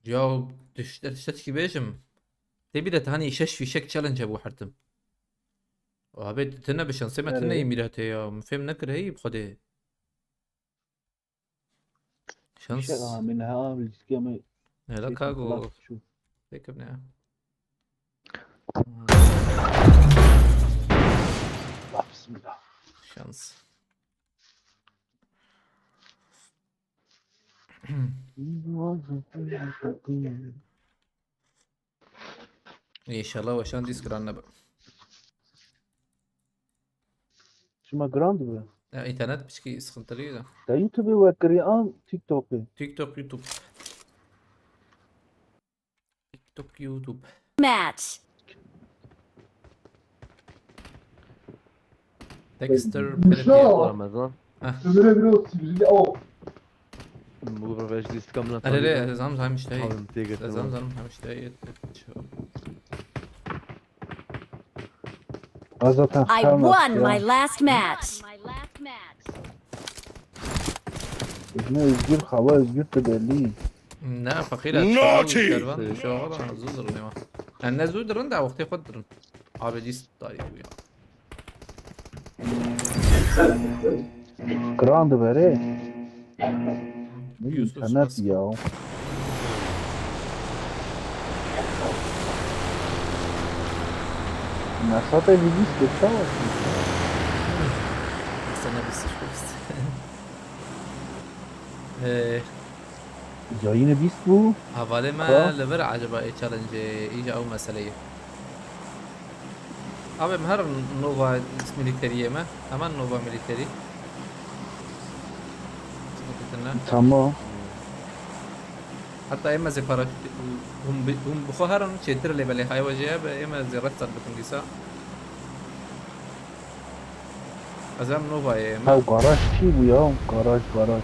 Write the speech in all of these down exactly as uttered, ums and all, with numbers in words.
Ya, tişt-, tiştekî bêjim. Tê bîra te hanî şeş fîşek challenge hebû her tim. Abi, tine bi şansê me tine Erê. Îmîratê ya. Min fêm nekir hey bi Xwedê. Şans. Şex amin ha, lîstikê me Hele çekin kago. Xelas çû. Pêkim ne. Ah, bismillah. Şans. Înşallah weşan dîs giran nebe. Şima giran dibe. Ya, înternet piçkî sıkıntılı da. Te YouTube wekirî an TikTok'ê? TikTok, YouTube. TikTok, YouTube. Match. Dexter Musa! Pelletier. Ramazan. Heh. Ömüre bir o sivri o. Bu kadar vejdi iskamla. Erê, erê, ez zam zam işte. Abim, têgirtin. Ez zam zam hem işte. Ez zaten I won my last match. Özgür, hava özgür de belli. Ne, fakir. Naughty! Kervan, şu an zor durum ya. Yani ne zor durum da, vakti kod durum. Abi, dis tarih bu ya. Kran de bere. Ne Yusuf internet Yusuf. Ya. Nasıl bir liste var? Sana bir suç koysun. Ee, Cayînê bîst bû. Hevalê me Ha? Li vir eceba ê challenge îja ew meseleyê. Abi em her nova militeriyê me. Hemen nova militeri. Tamam. Hatta em ez ê paraşüt hûn bi, hûn bi xwe herin çêtir lê belê haywa jê be em ez ê red ser bikin dîsa. Ez em Novayê me. Ew garaj çi bû ya? Garaj, garaj.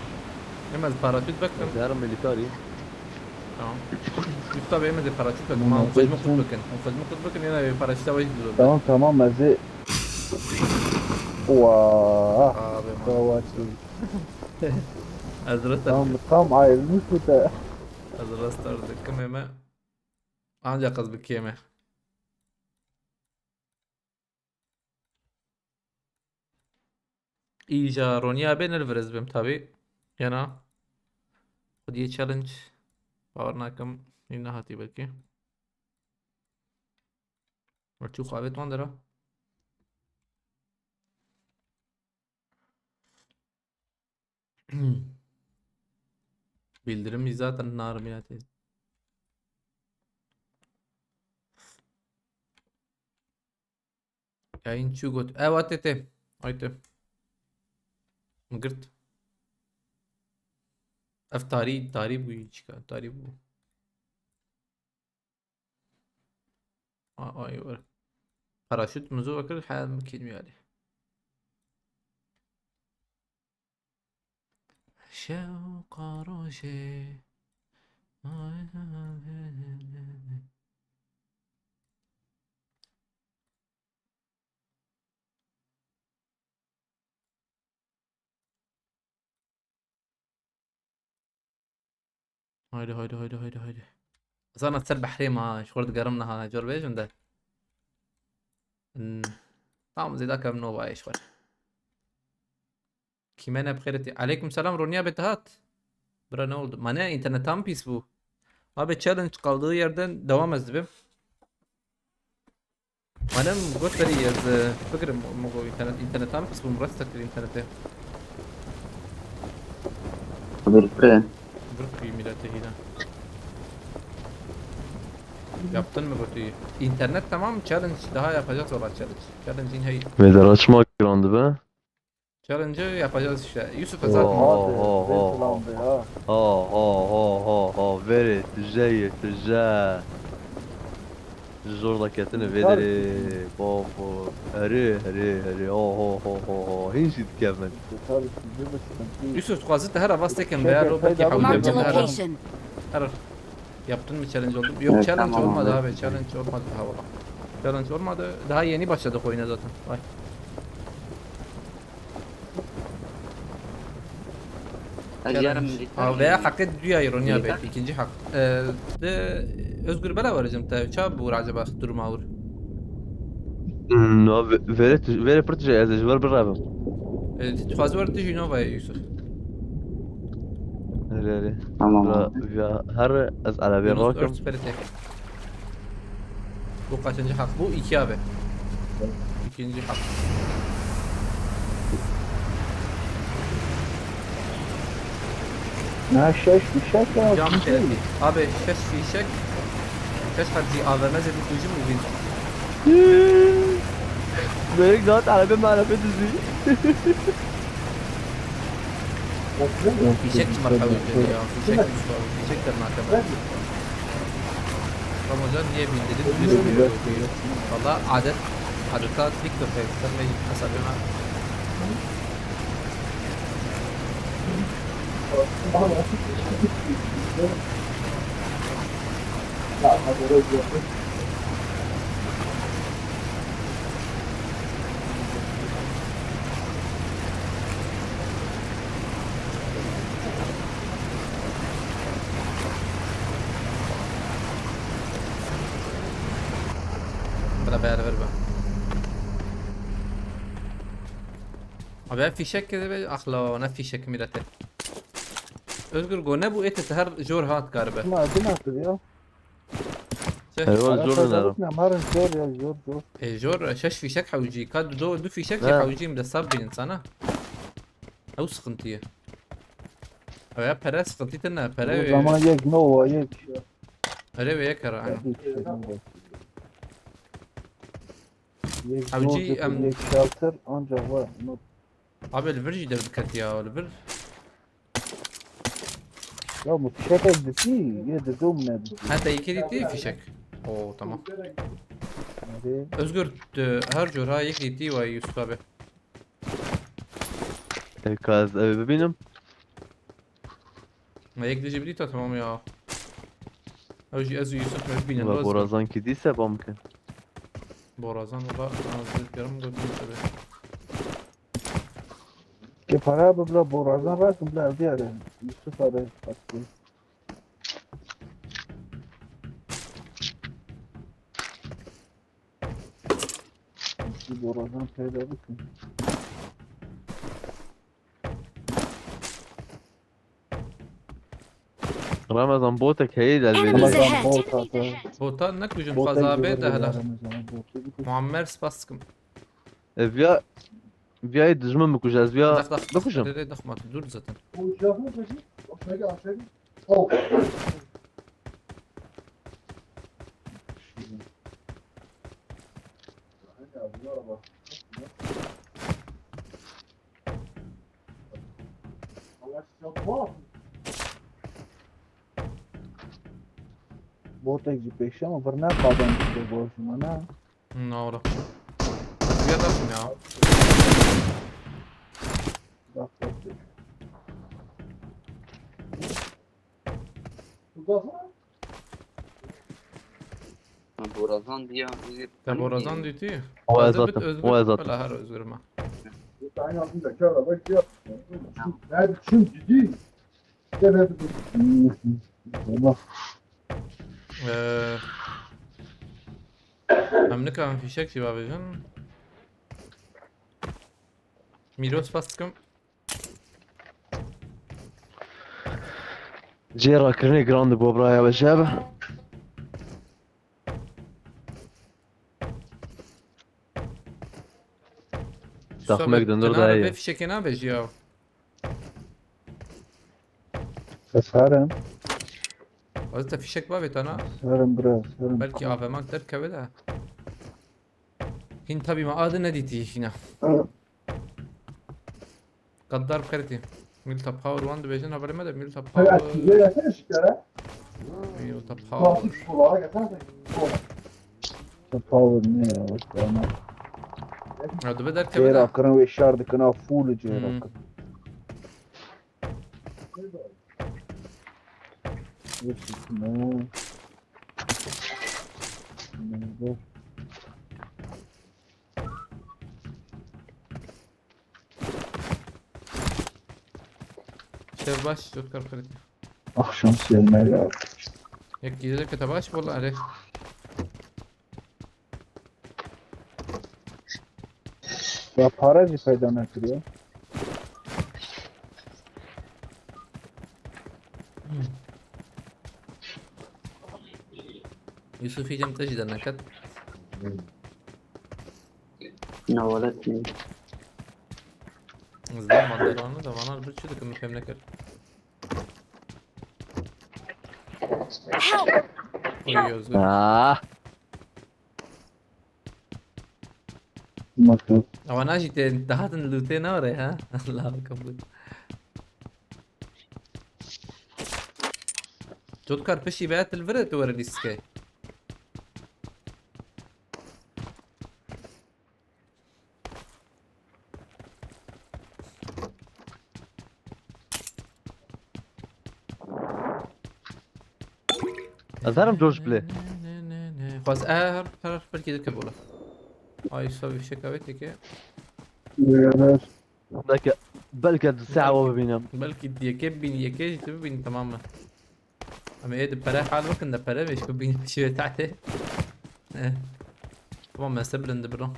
Em ez paraşüt vekim. Ez her milîtarî. Tamam. Yusuf abi em ez ê paraşüt vekim. Tamam, ha, hûn xwe ji min qut bikin. Hûn xwe ji min qut bikin, yena wê paraşüta we jî dilo. Tamam, tamam, ez ê. Wah. Abi, Gawatî. Ez restart. Tam, tam ayrılmış bu da. Ez restart dikim eme. Ancak ez bikêm e. Îja Ronya bê ne li vir ez bim tabî. Yana. Xwediyê challenge. Bawer nakim. Nî nehatî belkî. Çû xavê wan dera. Bildirim zaten narim ya tez. Yayın çû got. Ew A T T. Ayte. Girt. Ev tarî, tarî bû, çika, tarî bû. A-, ay, were. Paraşüt mizo vekir, heyal min kêlmî alî. Şewqa rojê. Haydi, haydi, haydi, haydi, haydi. Zana ser behrê ma, ji xwe digerim niha, cor bêjim de. Hmm. Tamam, zêda kem nova ye ji xwe. Kime ne bixêretî. Aleyküm selam, Ronya Betahat. Bira ne oldu? Ma ne, internetam pîs bû. Abi challenge kaldığı yerden devam ez dibim. Manem got berî ez, e, bigirim, min got internet, internetan pis bûm, rest kir internetê. Birke. Birkî milletê hîna. Yaptın mı gotu? İnternet tamam, challenge daha yapacağız valla challenge. Challenge'in hey. Vêder açmak girandı be. Challenge'ı yapacağız işte. Yusuf Ezat. Oha, oha, oha. Oha, oha, oha, oha. Verê, tije ye, tije. Zor da ketine vê derê. Babo. Herê, herê, herê. Oho, ho, ho, ho. Hîn jî dikevin. Yusuf, tu xwazit her avaz tekin be, ro belki hewlî. Marked a location. Her. Yaptın mı challenge oldu? Yok, evet, challenge tamam, olmadı abi. Challenge olmadı daha valla. Challenge olmadı. Daha yeni başladık oyuna zaten. Vay. Ez Kerem. Yarın militer Ha, veya miyim? Hakkı dünya ironiya Militer? Belki ikinci hak. Ee, de Özgür bela var hocam. Te çab vur acaba duruma vur. Hmm, no, ve- vere tu- vere pırtıca ez ji ber birabim. Ee, tu fazla var tijî nova Yusuf. Hadi hadi. Tamam Bra, abi. ya her ez alabê Yunus rakim. Ört süperite. Bu kaçıncı hak? Bu iki abi. İkinci hak. Ne şeş fişek ya. Cam terfi. Abi şeş fişek. Şeş hak bir A V M zedi kuyucu mu bin? Beylik dağıt alabê malabê düzü. Fişek mi var abi ya? Fişek mi var? Fişek de marka var. Ramazan niye bin dedim? Düz bir yol koyuyor. Valla adet. Adeta TikTok. Sen de hasabına. Bira beraber be. Abi fişek kedi be, axla ne fişek mirete. Özgür go ne bu ete her jor hat garibe. Ma adı nasıl ya? Şey, Eyvallah Ara zor pazarlık önerim. ne? Marın zor ya, zor zor. E, jor şeş fişek hewci. Ka du, du fişek Ha. Hewci mi de sab bin insana. Ew sıkıntıyı. Ew ya pere sıkıntı tine. O Pere zaman yek Nova, yek. Pere ve yek ara. Aynen. Yek Abi, Nova, em- yek Shelter, ancak var. No- Abi li vir jî dev diket ya, li vir. Ya bu fişek ez diti, ye dedim ne diti. Ha te yekê dîtî fişek. Oo tamam. Hadi. Özgür, e, her cor ha yek dîtî vay Yusuf abi. E, ka ez evi bibînim. Ma yek dijî bidîta tamam ya. Ew jî ez û Yusuf me bînin Ve dost. borazan ki dîse bam ke. Borazan valla az bir yarım gördüm tabi. Ke para bi bila borazan rakim bila evdiyare. Yusuf abi. Baktı. Şu borazan peyda bikin. Ramazan botek heyê de Enemies elbêde. Ramazan ahead. bot hata. Bota ne kujun Bota fazla gidiyor be de ya, hele. Ramazan botu. Muammer spas kim? E, viya, viyayê dijmin bikuje ez viya Dak dak dak. bikujim. Rê dak ma tu dur zaten. Botek ji pêşe mi vir ne qadan dike gor ji me ne? Na ola. Viya da ya. Bak bak. Borazan diye. Te borazan dîtî. O ez Özgür bit, zaten. Özgür O ez bit, zaten. Bela her Özgür ma. Tamam. Ee, em nikarin fîşek jî bavêjin. Mîro spas dikim. Cê rakirinê giran dibo biraya we ji hev. Taxmek di nir de Tenare heye. Vê fîşekê nabêjî ya. Ez herim. Ez te fîşek bavêtana. Herim biraz, herim. Belkî A V M derkeve de. Hîn tabî me adi nedîtî hîna. Gaddar kertî. Milta Power One dibêjin haberê me de Milta Power. Milta Power. Power ne ya? Tamam. Ya dibe derkeve de. Cêra kirin wê şer dikin ha full cêra Hmm. kirin. Yok, ne? Ne? Te baş, Cotkar Ferit. Akşam sevmeyi lazım. Yek gidecek kete baş, valla, hadi. Ya para jî peyda nekiriyor. Yusuf hîcem te jî derneket. Ne welet ne. Zilê manderanı da bana bir çocuk mu pemne kar. Help! Oy, Özgür. Ah. Nasıl? Ama naji te daha din lute ne var ha? Allah kabul. Cotkar pişî veya til vire tu were lîstikê. Ez herim George Play. Ne, ne, ne, ne. Xwaz, e, her, her, her, belki de kebole. Ay, savi şekavete ki. Belki, belki sawa bibînim. Belki yeke bin, yeke jî bibîn, tamam mı? Ama ê di pere hal bikin de pere ve şu bin, şu tahtê. Eh. Tamam, ben size bilindi bro.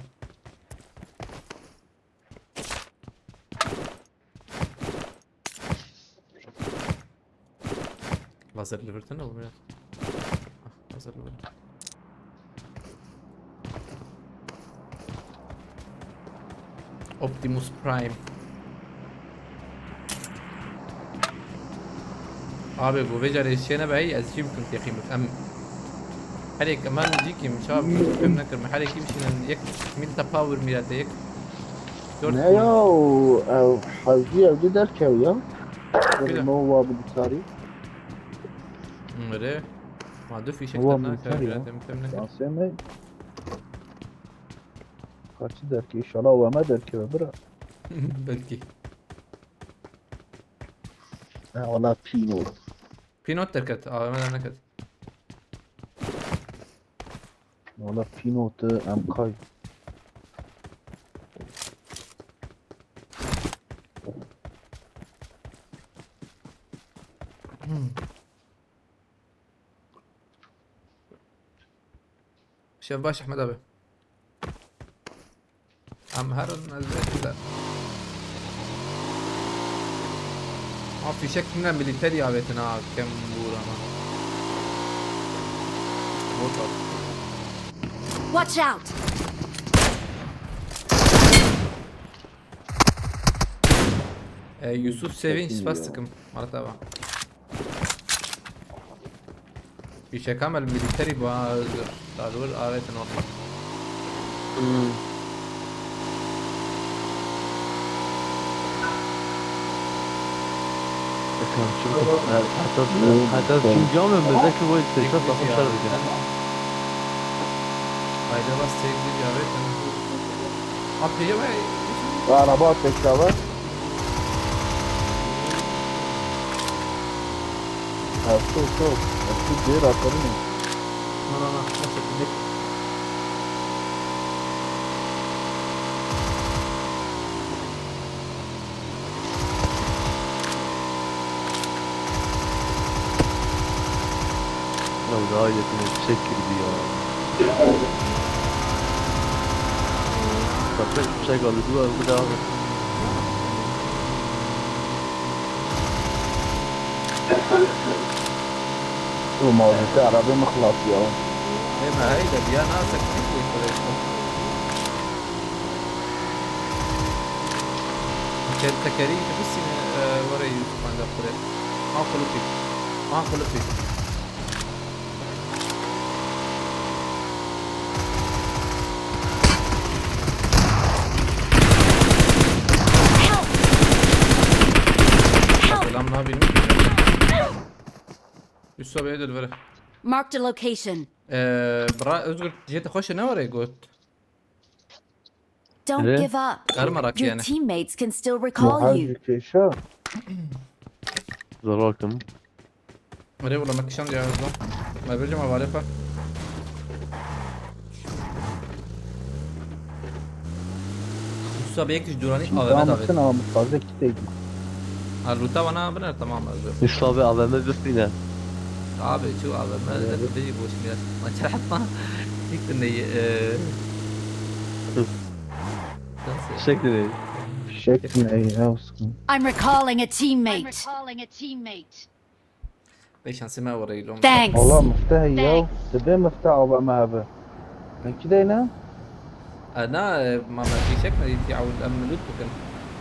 Lazer Liverton oğlum ya. Ah, lazer Liverton. Optimus Prime. Abi, bu vê carê şêne be, ez jî bikim teqîm bik. Em herêk, em jî kim, çav kim, kim nekirim. Herêk kim şînin, yek mil tepa wir mîrete, yek dört Ne mil. Ya, o, ew, hezî ew dî derkew ya. Bira. Nova bi dîtarî. Mire. Ma du fîşek Nova tane militer ya. Mîrete, kim nekirim. Şansê me. Kaçî derkê? Înşallah A W M derkeve bira. Belkî. Ha, wala pîno. Pînot derket, A W M derneket. Wala pînot, em kay. Hmm. Şev baş Ehmed abi. Em herin ez vê de. Ma fîşek hîna milîterî avêtin ha, kem bûr ama. Bot at. Watch out! E, Yusuf Sevinç, Çok iyi spas ya. Dikim. Merhaba. Fîşeka me li milîterî bû, ha, dadwir avêtin wexta. Hmm. Bakalım, çabuk. Evet, hatta, hatta çim camı mı? Belki bu işte çok lafım şer bir. Hayda bas, tek bir avêtin. Abi, ya ben Araba tekrar var. Ha, sol, sol. Ha, şu diğer atları ne? No, no, no. Nasıl? Ya bu daha yakın çek girdi ya. Bak, bir şey kaldı. Bu, bu daha Bu mavisi arabê min xilas ya. Ê me heyde diya nasek ne kê kure. Kel tekerî dibisîne, e, were Yusuf anda kure. Man kulupî. Man kulupî. Selam, ne yapayım? Üst sobaya dön, ver. Marked a location. Ee, bra, Özgür, jete hoşe ne var ya, got? Don't give up. Erme rak yani. Your teammates can still recall you. Keşa. Zor bakım. Nereye vurdu? Bak, kişan diye yazdı. Ben vereceğim abi, Alefa. Musa Bey, kişi durani A V M davet. Tamam, taze kiteydi. Ha, loot'a bana biner, tamam, hazır. Yusuf abi A V M bixwîne. Abi, şu A V M de bir boş mu ya? Maça yapma. Gittin neyi? Eee... Şeklini. Şeklini ya, olsun. I'm recalling a teammate. Pêşansê me oreyî lom. Thanks. Allah miftah ya. Dibe miftah A V M hebe. Peki de ne? E, na, e, ma me fîşek me dîtî, ewil em loot bikin.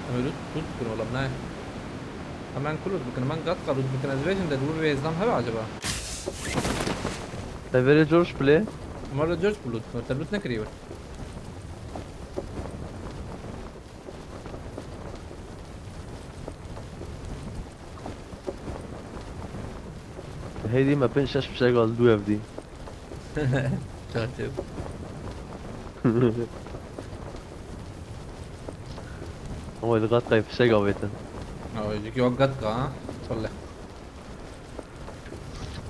Em loot, loot bikin oğlum, ne? Em en ku loot bikin, em en gatka loot bikin, ez bêjim de dûr vê zam hebe acaba? Te verê George bile. Ama da George bu loot bikin, te loot nekirî wir. Hêdî me pênc şeş fişek al dû ev dî. Çaçev. Ama li gat qey fişek avêtin. Abi, jikî wek gatka, ha? Vallahi.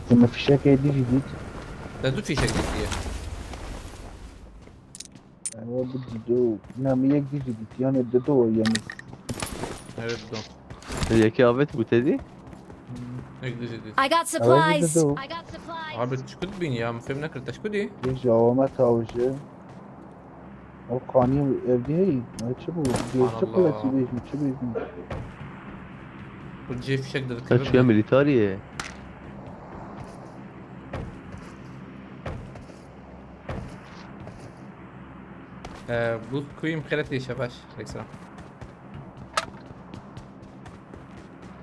Te me fişekê dî jî dît. Te du fişek dîtiye. Ewa bu dido. Ne, mi yek dî jî dît. Yani dido yani. Evet, do. Yekê avêt bû te dî? Ek dî jî dît. I got Ewa bu supplies. dido. Abi, çi kut bîn ya, min fêm nekir, te çi kut dî? Bir jawame tavji. O kaniye evde hey. Ay çi bu? Bir çi Allah. Kuvveti bêjim, çi bêjim? Bu cê fişek de Kaçıya militariye. Ee, bu kuyum xelet işe baş. Ekstra.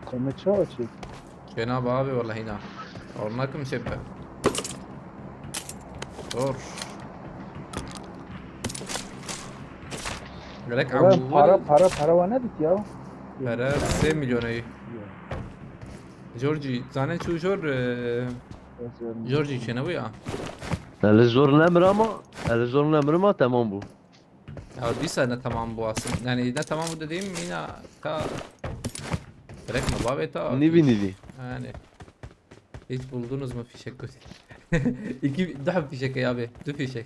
Kome çawa çek? Cenab abi vallahi na. Ornakim şebbe. Zor. Gerek Ulan abi para para para var ne bit ya? Para sê milyon ey. Georgie, zanen çu jor, e, Georgie çene bu ya. Eli zor nemir ama, eli zor nemir ama tamam bu. Ya dîsa ne tamam bu aslında. Yani ne tamam bu dediğim yine ka bırakma babeta. Nivi nivi. Yani hiç buldunuz mu fişek kötü? İki daha fişek ya abi. Du fişek.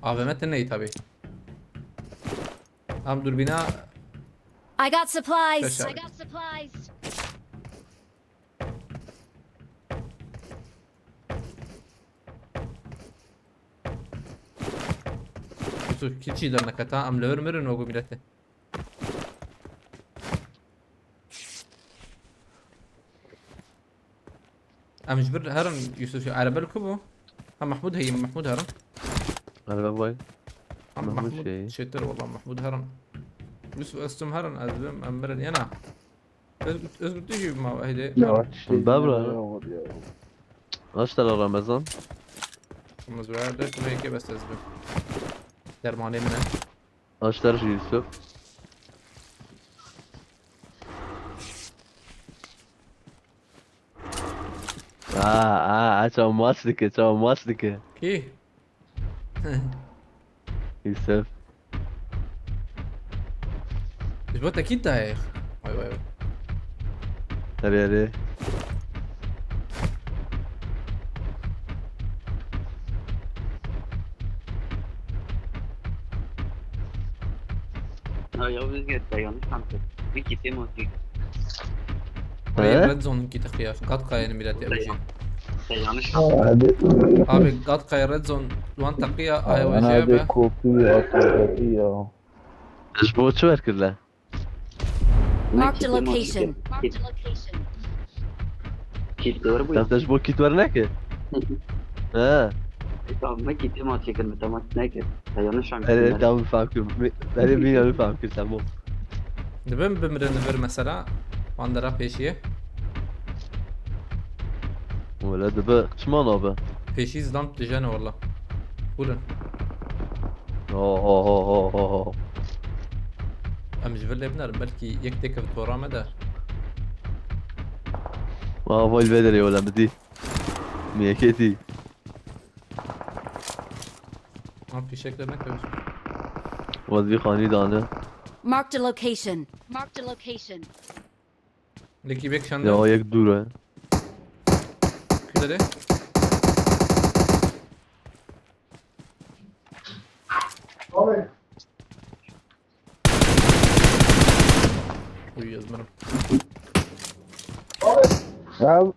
A V M te ney tabi. Tam durbina I got supplies. Kaçar. I got supplies. Yusuf, kiçi de nakata am lör mürün o gumilete. Em ji bir herin Yusuf, Erebel ku bu? Ha, Mahmud heyim, Mahmud herin. Araba bay. Ha, Mahmud Mahmud şey. Çetir, valla Mahmud herin. Yusuf, ez tüm herin, ez bim, em mirin yana. Özgür, Özgür tu jî ma heyde. Ya şey. Babra. Ya, ya. Aç tane Ramazan. Ama züher de şuraya ke bes ez bim. Dermanê min e. Aç der Yusuf. Aa, aa, çawa maç dike, çawa maç dike. Kî? Yusuf. Ji bo te kî dayê? Vay vay vay. Erê, erê. Ha, ya Özgür, te yanlış anladın. Bir kitle mi atıyor? Hayır, He? Red Zone ki teqiya. Gatkaya yani millet ya bu şey. Te yanlış Hadi. Abi Gatkaya Red Zone duan teqiya ay Ana şey de be. kopi atıyor ya. Ji bo çi werkirle? Marked a location. Kit doğru bu ya. Sen te ji bo kit wernekir? He. Tamam, ben kitle mi atıyor, ben tamam ne ki? Te yanlış anladın. Erê, tamam, fam kir. Erê, bîna min fam kir, tamam. Dibim bimrin bir mesela. Bandera pêşiye. Wele dibe çima nabe? Pêşî zidam dijene valla. Full in. Ho, ho, ho, ho, ho, ho. Em ji vir lê binerin, belkî yek têkevit tora me de. Aa, vay vedere wele mi dî. Mi yekê dî. Ama fişekler ne kadar. Waz bir xanî dane. Marked a location. Marked a location. Leki bek şende. Ya, o yek dûr e. Kudede. Abi. Uy, ez mirim. Ya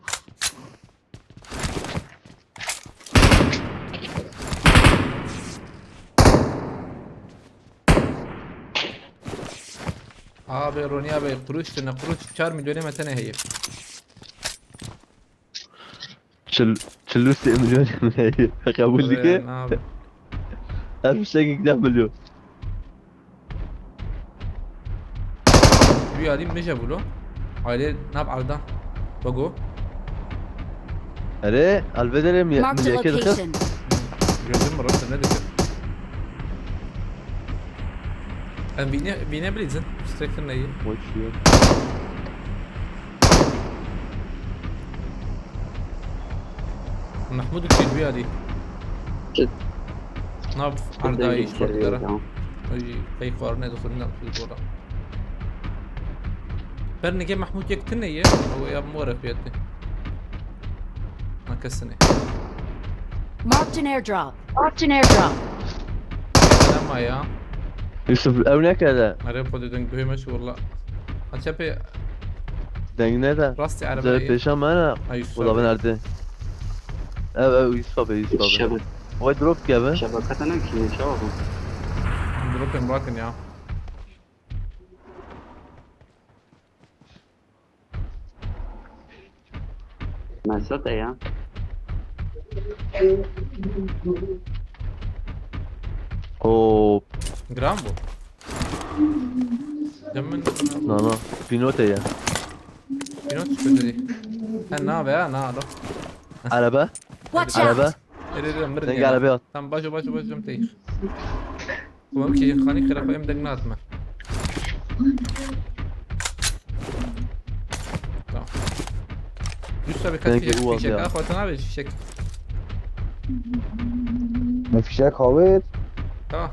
Abi Ronî abi, quruş tine quruş, çar milyonê me tenê heye. Çil, çil û sê milyon heye. Qebûl dike. Abi. Her fişekek deh milyon. Wî alî min jî bûlo. Ailê nav arda. Bago. Erê, alvê derê mi, Marked a mi yekê dixist. Location. Gördün mü, rastı ne dedi? Em bine, bine bilirsin. Strekten neyi? Boşuyor. Mahmud Ülkü bir hadi. Git. Nav Git arda de iş içeri baktılara. tamam. Ay, kayık var ne de fırında bu orada. Bernike Mahmud yektin ne ye? O ya mor hep yetti. Nakasını. Marked an airdrop. Marked an airdrop. Ama ya. Yusuf, ew nekede. Araya kodu dön büyüme şu valla. Açapı Deng ne de. rastı Zerê arabayı. Pêşa me ne. Ay Yusuf Wala abi. ben erdê. Ev, ev, Yusuf abi, Yusuf abi. Şebe, Vay drop gebe. şebekete ne ki, ne çawa bu? Bırakın bırakın ya. Mesut e ya. Hop. Gram bu. Demin Na, na. Pinote ya. Pinot çıkıyor dedi. Ha ne abi ya ne abi. Araba. Watch Araba. out! Ere ere mırın Sen ya. arabaya at. Tam bajo bajo bajo teyir. Kulağım ki hani kırafayım degna atma. Tamam. Yusuf abi kaç Belki fişek, u fişek ya. ah Vatan abi fişek. Ne fişek hawit. Tamam.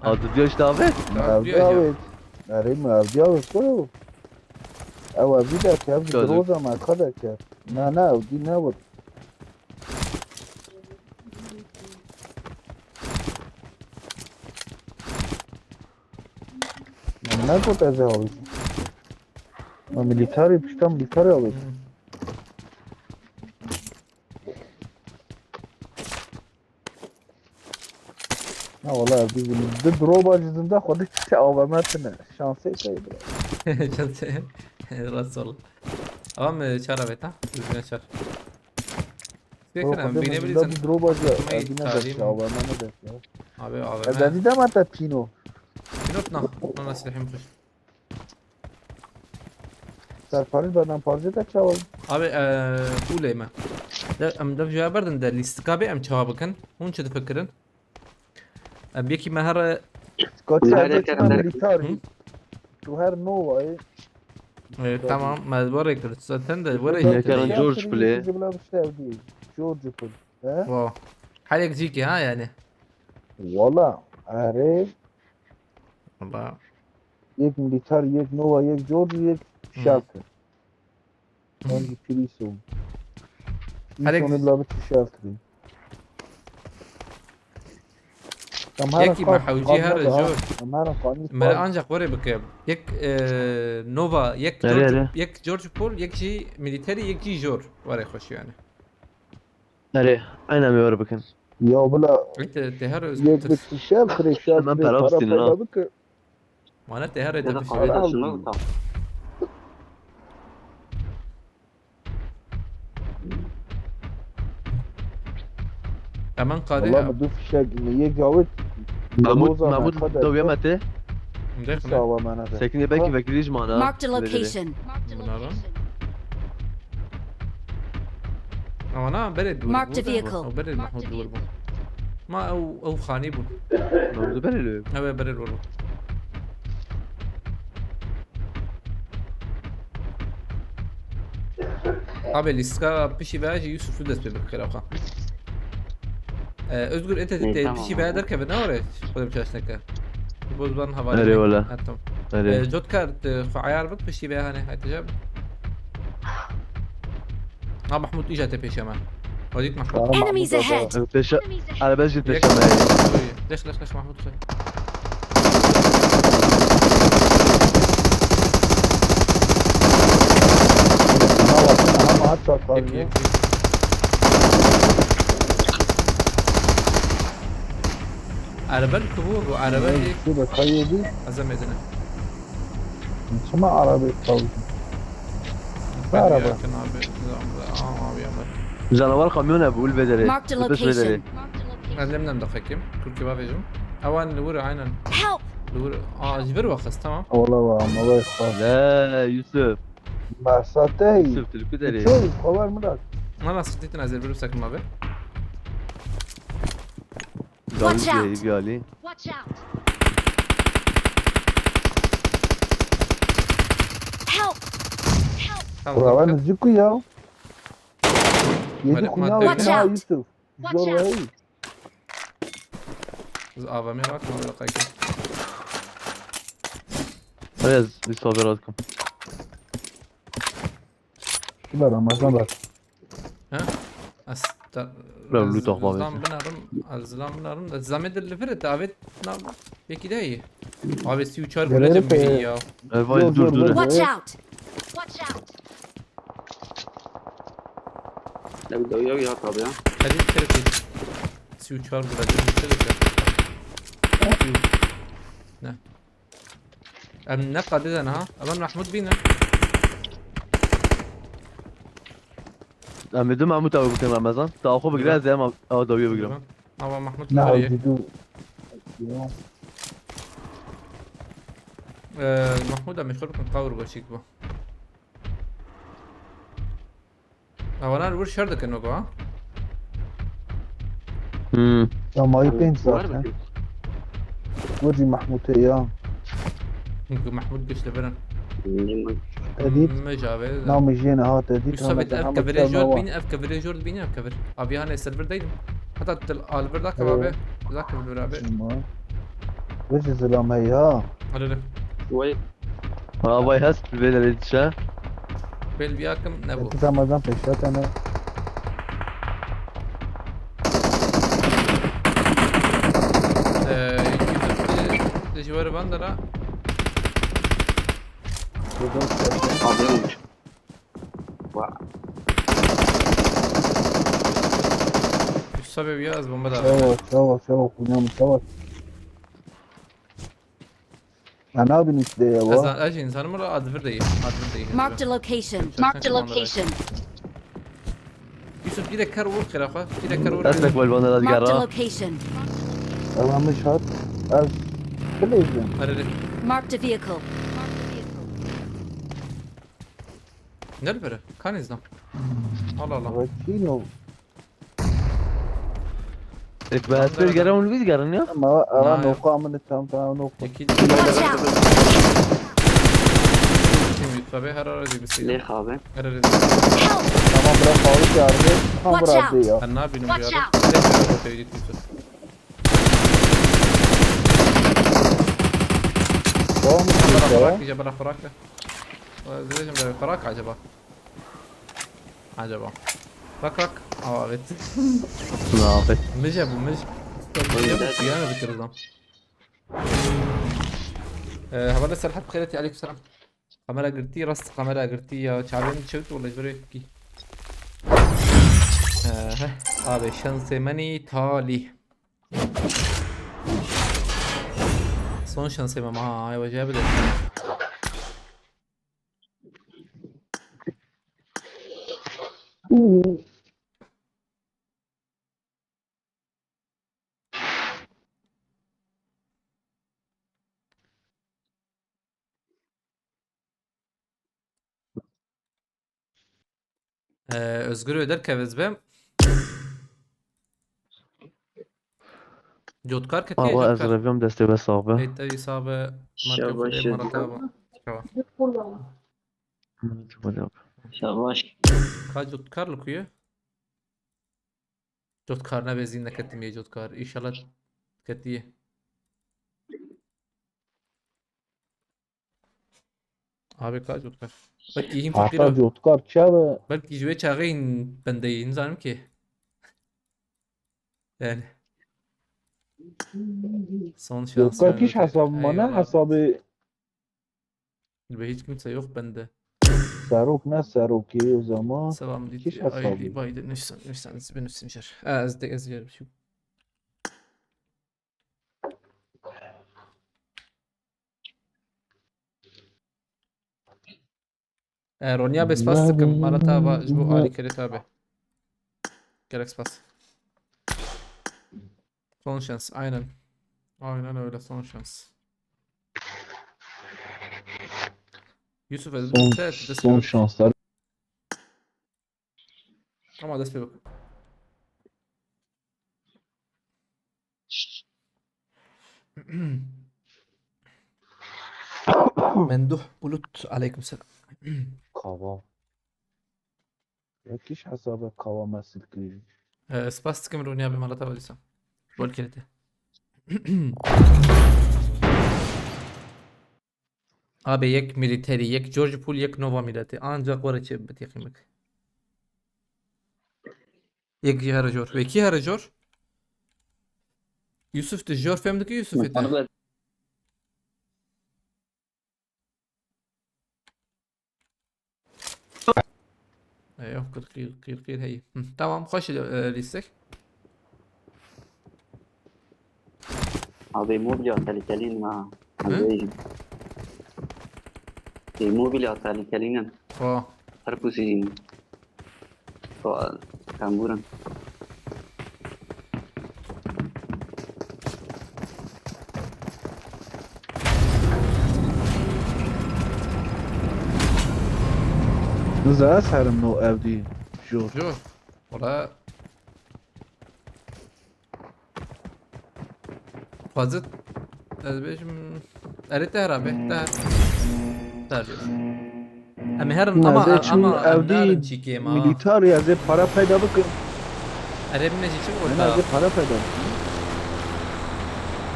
Adı diyor işte abi. Tamam Evdi diyor ya. Hawit. Erê mi evdi Hawit ko? Ew evdi derke, evdi Çocuk. Groza me ka derke. Ne ne evdi ne vur. Ne got ez Hawit. Ma militari pişta militari Hawit. Ya wala bizim de droba cizinde xwedî çi avametine. Şansê şey bile. Çatı. Rast ol. Ama e, çara beta. Düzgüne çar. Xwedî Bekle bine bizim bilirsen. de droba cı. Atmayı Evine tarihim. de avamene de ya. Abi E abi. dedi de mete pino. Pilot na. Bana silahım kuş. Serparî beden parçe de çawa. Abi eee bu leyme. De em dev jaya berdin de lîstika bê em çawa bikin. Hûn çi difikirin? Em yekî me here Kaçı Nerede evde kerem çi derek? Militari. Hı? Tu her nova ye. e, tamam me were kir zaten de were Ne kerem George Play. George Play. He? Wow. Halek cîkî ha yani. Wala. Erê. Valla. Yek militer, yek nova, yek George, yek Hı. shelter. Hangî prison. Herek- Prison bila biçî shelter. Tam her Yekî me hewcî her jor. Tam her qanî. Mere ancak were bike. Yek e, nova, yek Nereye, George, nereye? Yek George Paul, yek jî militeri, yek jî jor. Were xweş yani. Nereye? Aynen bir bikin. Ya bila Te, te her yek biçî shelter, shelter. Hemen para üstüne, ha. Bike. Mana te her Ya da te kahve taşınma mı tam? Hemen kare Valla ya. mi du fişek mi yek yawit. Mahmut, Roza Mahmut me, dawiye me te. Dek ne? Sawa me ne. Sekinê belkî vekirî ji mana. Marked a location. Bunlara. Ama na bere dur. Marked a bu da. vehicle. O bere Mahmut dur bu. Ma ew ew xanî bûn. Mahmut bere lê. Ew ê bere dur bu. Abi lîstika pişî ve jî Yusuf tu dest pê bikir axa. Ee, Özgür ete Ne, te tamam pişî abi. ve derkeve ne ore? Xwedê biçaş neke. Boz ban havale. Erê wala. Hatam. Erê. Ee, Cotkar te xwe ayar bik pişî ve hani hatice. Ha Mahmut îja te pêşe me. Wadît Mahmut. Enemies ahead! Pêşe. Araba jî Yek. pêşe me. Leş leş leş Mahmut. Yek, yek, yek. Erebe li ku bû, bu erebe yek. Şurada kayıyor bir. Ez em edine. Çima araba kaldı? Ne araba? Yakın abi. Aha, abi, abi. Canavar kamyon abi, ul bedeli. Marked a location. Marked a location. Ben demden de kakim. Türkiye var vecim. Avan li vur aynen. Help! Li vur. Aa, ji vir waxist, tamam. Ola va, ama va xwa. La, Yusuf. Behsa te yî. Yusuf, tu li ku derê? Çöy, xeber min dat. Nana, siktir, ez ê bir sekme abi. Watch out! Galip geldi. Watch out! Help! Help! Tamam, buralar tamam. Nizî ku ya? Yedi kunya. Watch out! Yusuf. Watch out! Zor. Biz A V M bakma, böyle kaykı. Rez, bir sohbet atkom. Şunlar Ramazan bak. Ha? Asta. Lan, loot atma. Zam abi. Binarım, azlam binarım da zame de lifir et, davet. Peki de iyi. Abi, si uçar. Gelelim peki ya. Dur, dur, dur. Watch out! Watch out! Ne bir dalga ya tabi ya. Hadi bir kere bir. Si uçar burada, bir kere bir. Ne? Em ne kadeden ha? Aman Mahmut bin. Em ê du Mahmut abi bikin Ramazan. Ta xwe bigire, ez ê em ew dawiye bigirim. Ama Mahmut ne bigire. Avcı du. Ya. Ee, Mahmut abi meşgul bikin, kavur başlık bu. Avanar vur şer dikin o, ha? Hmm. Ya mayı pênc saat, ha? Vur bir. Vur Mahmut'e ya. Çünkü Mahmut güçlü veren. Edit. Mecave. Namı jiyene hat edit. Yusuf abi, ev kevire jor bin, ev kevire jor bin, ev kevir. Abi hani serverdeydim. Hatta til alver da abi. Da kevir abi. Tamam. Vur zilam he ya. Hadi de. Vay. Arabayı has bir belediye. Bel bir akım ne bu? Peki, tamam, peki, zaten ne? Ee, iki yüz elli de civarı bandara. Buradan çıkarken. Alıyormuş. Vay. Üst sebebi ya, az bomba da. Yavaş, yavaş, yavaş, oynayalım, yavaş. Ya ne yapayım işte ya, bu? Ez, ez insanım orada, advir değil. Advir değil. Marked a location. Marked a location. Yusuf, bir de kar vur, kira xwe. Bir de kar vur. Destek ver bana da. Marked a location. Tamam, şat. Ez bile izliyorum. Hadi, hadi. Marked a vehicle. Ne bir? Kan izle. Allah Allah. Rekino. Ek ben esper gelen onu biz gelen ya. Ama ama noka amını tam tam noka. Çekil. Watch out! Şimdi tabii her aracı bir şey. Ne abi? Her aracı. Help! Tamam, bırak, Faruk yardı. Tam bıraktı ya. Sen ne yapıyorsun bu yerde? Watch out! Tek bir araba söyledi Yusuf. Tamam, bırak, bırak, bırak. Özleyeceğim de bırak acaba. Acaba. Bak, bak. Aa, evet. Ne abi? Mije bu, mij. Mije bu, yani bir kırılan. Ee, hevalê Serhat bi xêretî, aleykum selam. Kamera girtî, rast kamera girtî ya. Çavên çewt wala ji vir wê bikî. Ee, heh. Abi, şansê menî talî. Son şansê me ha, ay wece bide. Ee, Özgür Öder kevez be. Cotkar ketiye. Ava ez reviyam destê we sax be. Ey te wî sax be. Şabaş. Şabaş. Ka Cotkar li ku ye? Cotkar nebe zî neketim ye Cotkar. Înşallah ketiye. Abi ka Cotkar. Belkî hîn fakir o. Cotkar çawe? Belkî ji wê çaxê hîn bende ye, nizanim ki. Yani. Son şans. Cotkar kîş hesabı mane, hesabı. Be hiç kimse yok bende. Serok ne serokê o zaman. Selam Kîş dîtî. hesabı. Ay, bayde nişsan, nişsan, ez binussim jer. Ha, ez de, ez jer şu. E, Ronya be spas dikim. Mala ta va ji bo alî kerê ta be. Gelek spas. Son şans, aynen. Aynen öyle, son şans. Yusuf, ez Son, te, te, son şanslar. Ama dest pê bak. Menduh Bulut, aleyküm selam. Kava. Ya kîş hesabı kava mesil ki. E, spas dikim Ronya be, mala ta va dîsa. Bol kerê te. Abi yek military, yek George Pool, yek Nova military. Ancak were çê bit yekî bik. Yek jî here jor. Wekî here jor. Yusuf tu jor fem dikî Yusuf ete. Eyvah, qîr qîr qîr qîr hey. Hı, tamam, xweş e, lîstek. Abi mobilya tehlikelî ne? Hı? Abi. Ê mobilya tehlikelî ne? Xo. Her pusî jî ne? Xo, tembûr in. Niza ez herim no evdî. Jor. Jor. Wala. Xwazit. Ez bêjim. Erê te hera be. Te. Te jor. Em ê herin ama, ama em narin çîkê ma. Military ez ê para peyda bikim. Erê min jî çi Ben orta. Ez ê para peyda bikim.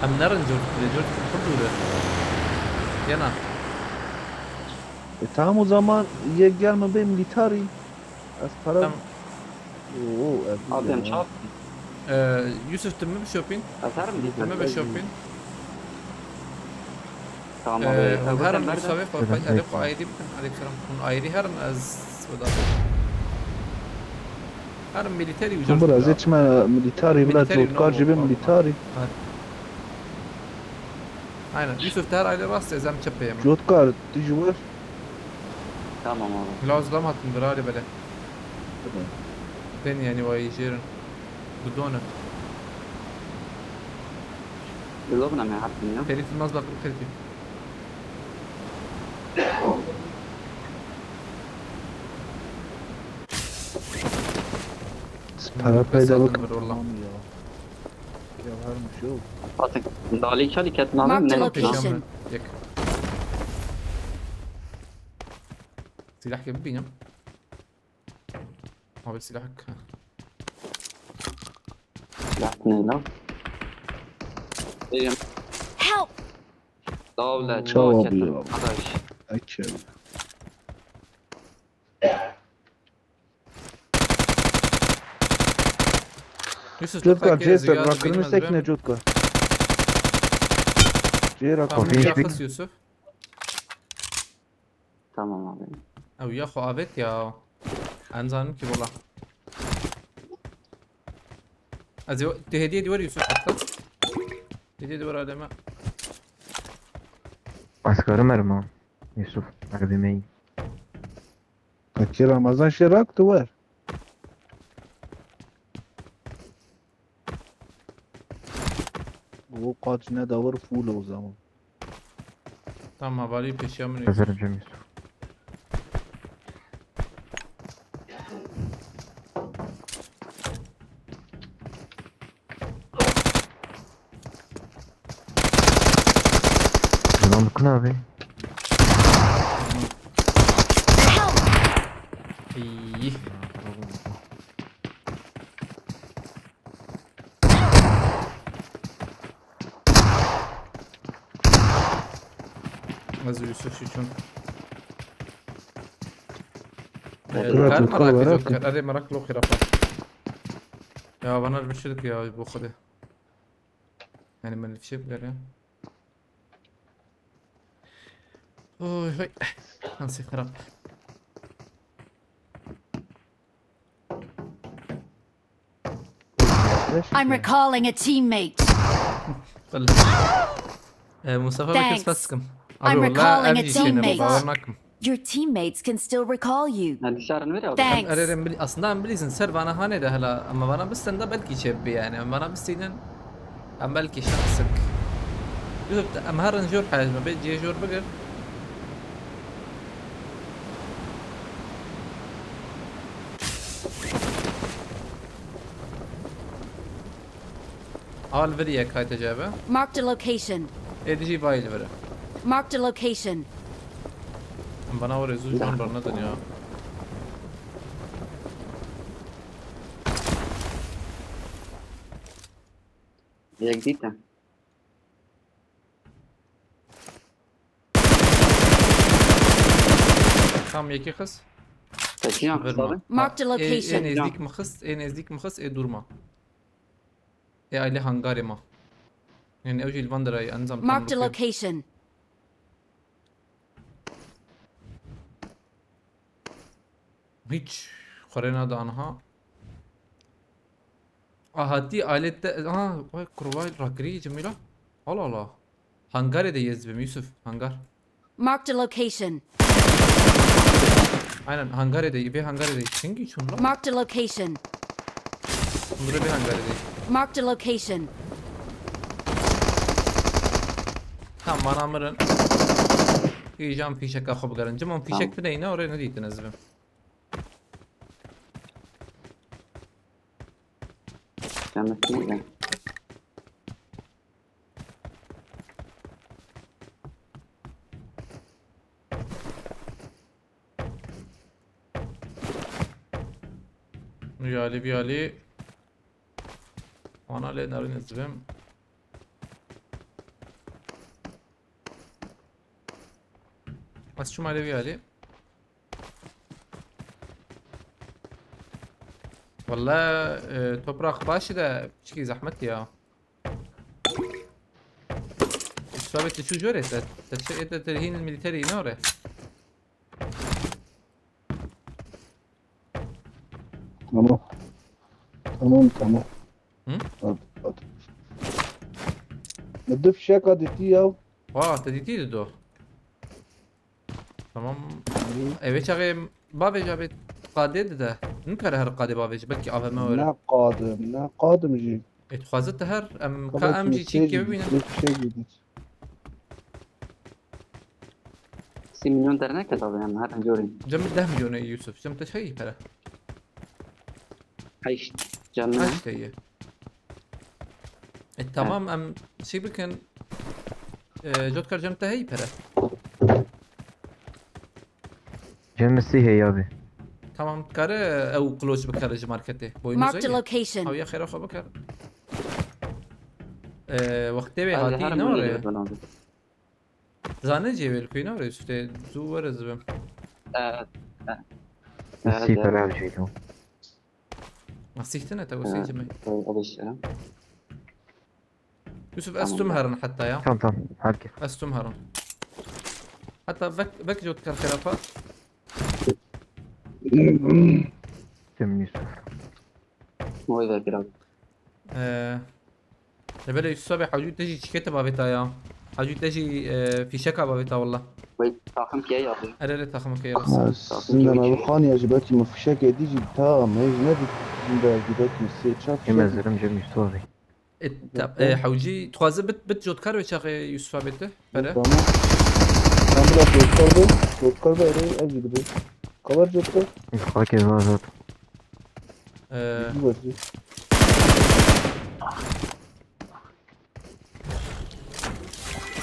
Em nerin cor. Cor pir dûr e. Yana. E, tamam o zaman yek gel min bê military. Ez para... Tamam. Oo, ez... Abi em çap. Ee, Yusuf, tu mi bişopîn? Ez herim Tu mi dîsa. bişopîn? Tamam abi. Ee, Ew herin nerede? Yusuf abi, xwe, xwe, erê xwe ayê dî bikin. Aleyküm selam. Hûn ayê dî herin, ez weda. Herin military û Tamam, ez cor. ê çime military, bila Military, cotkar no, jî bê no, no. Military. Aynen. Yusuf, te her ayê rast, ez em çep peyem. Cotkar, tu ji wir. Tamam abi. Lazım hatin bir hali böyle. Den yani vay jerin. Dudone. Bilobna me hatin ya. Ferit Yılmaz bak bu Ferit. Para peyda Mesela bikim. bir oğlan. Tamam ya. Ya varmış yok. Hatin. Dalî çalî ketna Marked ne a yapıyor? location. Yek. Silah gibi bilmiyorum. Abi silah. Lanet ne lan? Ey, Help! Davle Çawa çaket bu ya? Arkadaş. Ekşi. Yusuf, Cotka, toprak yere Jason, ziyade rakırını bilmez sekne ben. Cotka. Ceyra Tamam, kapıyı yakız Yusuf. Tamam abi. Ew ya xwe avêt ya. Em zanin ki bola. Ez yo-, tu hediye diyor Yusuf hatta. Hediye diyor ademe. Askarım Erman. Yusuf. Harbi main. Peki Ramazan Şirak tu ver. O kaç ne davur full o zaman. Tamam, havali peşiya min. Hazırım Cem Yusuf. Lan bu ne abi? İyi. Ez Yusuf için. Otura, Her otura, merak merak ediyorum. Hadi merak lo xirafa. Ya bana bir şey ya bu kadar. Yani ben bir şey bile ya. Oy hay. Nasıl xirap. I'm recalling a teammate. Wele. E, Mustafa, bikir, spas dikim. Abi, wele, ev jî çêne, bawer nakim. Your teammates can still recall you. Hadi şarin ver ya. Thanks. Em, erê, em bil-, aslında em bilîzin ser vana hanê de hela, ama vana bistên de belkî çê bibe yani. Em vana bistînin, em belkî şansik. Yusuf, em herin jor heyecme, bê cihê jor bigir. Al vir yek, hay tecebe. Marked a location. Ê dijî vay li vir e. Marked a location. Em bana oraya zû can bernedin ya. Yek dîte. Tam yekî xist. Kaçıncı Verma. Abi? Marked a location. Ê, ê nêzdîk mi xist, ê nêzdîk mi xist, ê dûr ma. Ê aile hangarê ma. Yani ew jî li van derayê, enzam tam Marked a location. Hiç xwere nade anha. A hatî alet te, aha, vay kurvay rakirî Cemîla. Allah Allah. Hangarê de yez bim Yusuf, hangar. Marked a location. Aynen, hangarê de, vê hangarê de. Çingî çûn lan? Marked a location. Bunları bir hangarê de. Marked a location. Tamam, bana mirin. Hîjan fîşeka xwe bigerin. Cimon fîşek bideyne, oraya ne diytin ezbim. Yanlış değil mi? Viyali, viyali. Ana lê narin ezbim. Ez çûma lê viyali. Walla, e, toprak başı da piçkî zahmet ya. Sabit tu jore te, te çi ete terhin militeri ne ore? Tamam. Tamam, tamam. Hı? At, at. Dif şeka diti ya. Wa, te diti do. Tamam. Hı. Eve çaxê bavêj abi qadê dide. Nikare her qadê bavêj, belkî A V M were. Ne qadim, ne qadim jî. E, dixwaze te her, em ka em jî çîkê bibînin. Şey gidin. Sî milyon derneket abi, em her jorî. Cem deh milyon e Yusuf. Cem te çayî pere. Heşt. Canlı. Heşt heye. E, tamam, em şey bikin. E, Cotkar, cem te heyî pere. Cem sî heye abi. Tamam, kare ew kloç bikare ji marketê. Boynuzayê. Marked a location. Ew ya xêra xwe bikar. E, wextê wê hatî ne were? Zane cê wê li kuy ne were Yusuf, tê zû were zibim. Evet. Evet. Sî pere ev jî do. Nasîhtine te wesê cimê. Yusuf, ez tum herin heta ya. Tamam, tamam. Herkes. Ez tum herin. Heta vek, vek Cotkar xerafa. Tim Yusuf. Oy be kral. Ee, Lebele Yusuf abi, hacû te jî çikete bavêta ya. Hacû te jî, e, fîşeka bavêta walla. Vay, takım keye abi. Erê, erê, takım keye. Ha, sizinle abi xaniye ji belkî min fişekê dî jî ta me jî ne dî, jin de jî belkî sê çar fişek. Ê me zirim Cem Yusuf abi. E, ta-, e, hewcî dixwaze bit, bit Cotkar ve çaxê Yusuf abi te. Pere. Tamam. Sen biraz Cotkar be, Cotkar be, erê, ev jî dibe. Kabar Cotkar. Xakê zazat. E, Bizi verdi.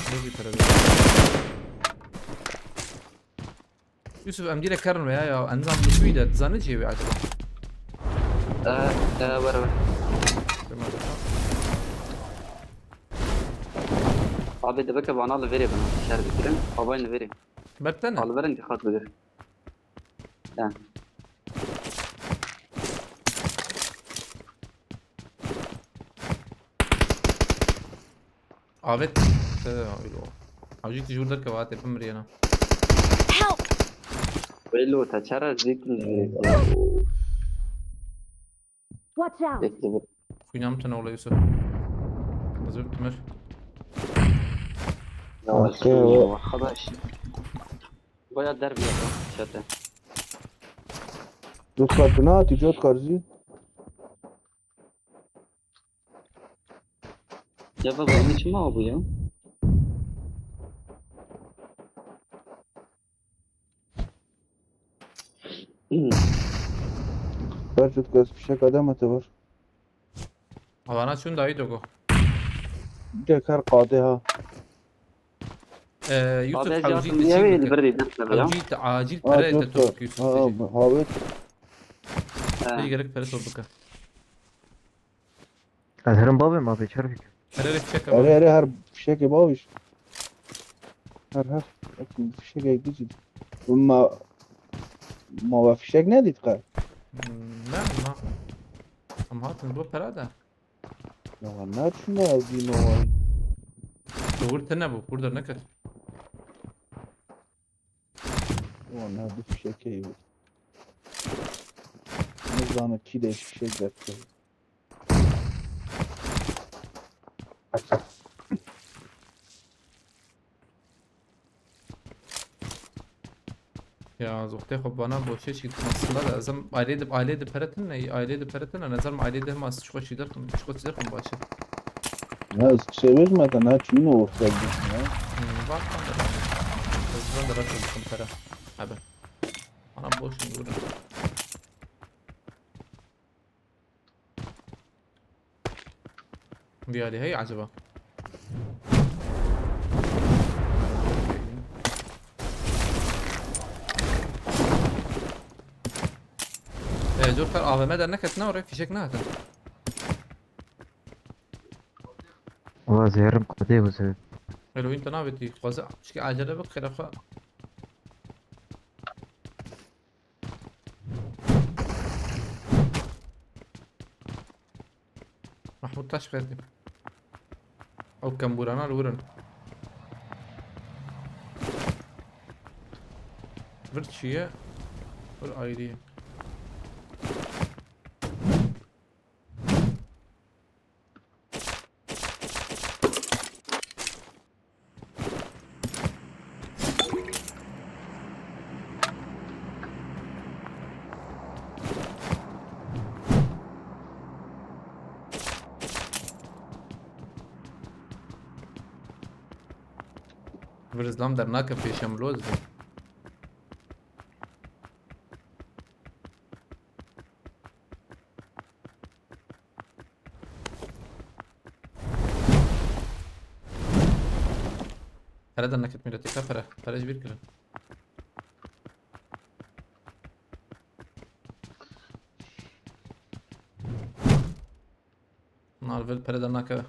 Ne bir tarafa. Yusuf, em dîre kerin veya ya, enzam li kuî de, dizanî cihê wê acaba? E, e, were, were. Tamam. Abi, dibike vana li verê bin, şer bikirin, havayên li verê. Bertene? Al verin, dikkat bidir. Ya. Avet. Te, öyle o. Avcı tijur derke vate pim riyana. Help! Bello, ta çara zikli. Watch out! Bekle, bekle. Xwîna min tune wele Yusuf. Ez bim timir. Ya Okey, Yusuf, o- arkadaş. Baya derbiye ya, çete. Cotkar tu nehatî Cotkar zî. Ya baba, onun için mi abi ya? Ber Cotkar ez fişek ademe te var. Avana çûn dayî dogo. Cek her qadê ha. Ee, Yusuf Abi ez hewcî yardım te niye çî verildi bike. bir dedim tabii ya. Hewcî te acil Ha pere te Cotkar. top Yusuf. Ha Te çî. ha evet. Te He. gerek pere top bike. Ez herim babê ma bê çer bî. Pere re fişek Erê ava. erê her fişekê bawiş. Her her. Fişekek dicî. Ma ma we fişek nedît qe. Hmm, ne ma. Em hatin bo pere de. Ya ne çûne ew dîno way. Doğru tene bu. Burada ne ket? Wan ne du fişekê yû. Nizana kî de fişek derke. Ya zoxtê xwe bana boşê çî aslında da ez em ailê de ailê de peretin ne ailê de peretin ne ez em ailê de mas çiqo çî derxim çiqo çî derxim başe. Ya sêvêj me te ne çûne orta bû ya. Hmm, bak ben de ben. Ez ben de rahat oldum pere. Abi. Bana boş mu burada? Vî alî heye acaba? Ee, Joker A V M derneketine oraya fişek ne atın? Wala zêrim qedê wise. Halloween te navêtî, xweze çikî acele bik xêra xwe. Mahmut taş verdim. Ew kembûrana li wir in. Vir çi ye? Vir ayrî ye. Vir zlam dernake pêşem loz be. Pere de neket mîretê ka pere. Pere ji bîr kirin. Narvel pere de nake.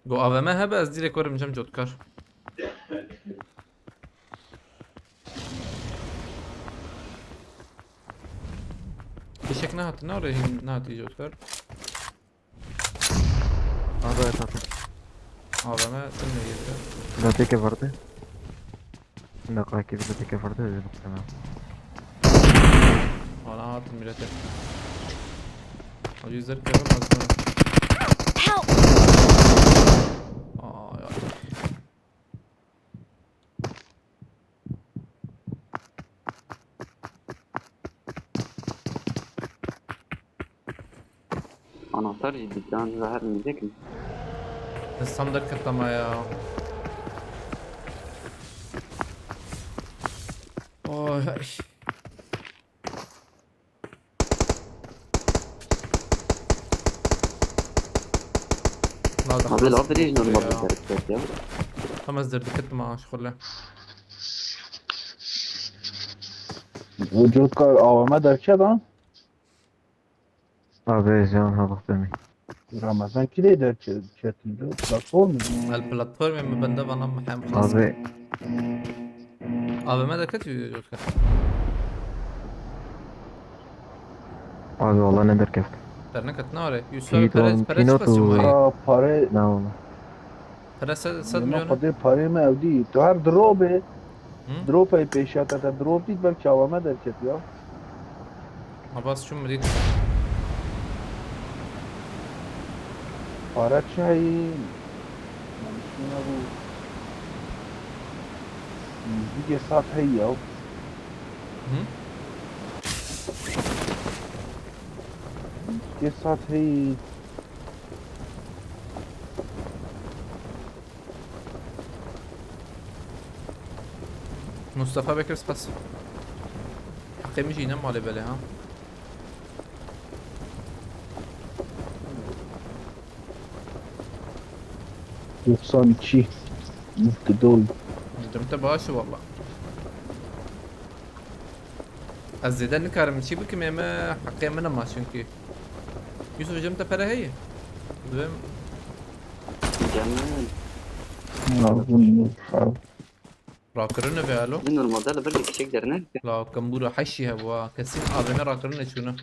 Go A V M hebe ez direkt werim cem Cotkar. Fişek nehat, ne oraya nehat Cotkar? Abi evet abi. A V M tüm ne girdi? Lateke vardı. Ne kadar ki lateke vardı öyle bir tane. Ana hatım millete. Abi yüzler kırılmaz mı? Help! Aa ya. Anahtar jî dîtan zehir mi? Ez tam derketim ya. Oy. La da Abi xlas la dirêj bû normal ya. bir derket ya. Tam ez derdiketim ha şixule. Bu Cotkar A V M derket ha? Abi ez yan ha bak demey. Ramazan kî de derket? Platform mu? El platformê min bende vana mihem xas. Abi A V M derket Cotkar. Abi valla ne derkeft. Derneket nare. Yusuf Pî pere don pere pîno çiqas çi tu- mayî? Ha pare. Ne valla. Pere sed sed Ne milyon. kadar pare mi evdî? Tu her drop e. Hı? Drop e pêşiya te te drop dît belki A V M derket ya. Abbas çû min dît. Para çayî. Yanlış mı bu? Yüzlük esat hey ya. Hı? Yüzlük esat hey. Mustafa Bekir spas. Heqê min jî ne malê belê ha. Doksan iki. Mutlu dol. Durum te baş e valla. Ez zêde nikarim çi bikim, ême heqê min e ma çünkü. Yusuf, cem te pere heye? Dibêm Canım. Ya bu ne? Rakirine be alo. Normalde li vir kişek dernek. La kembura heşî hebû ha. Kesî A V M rakirine çûne.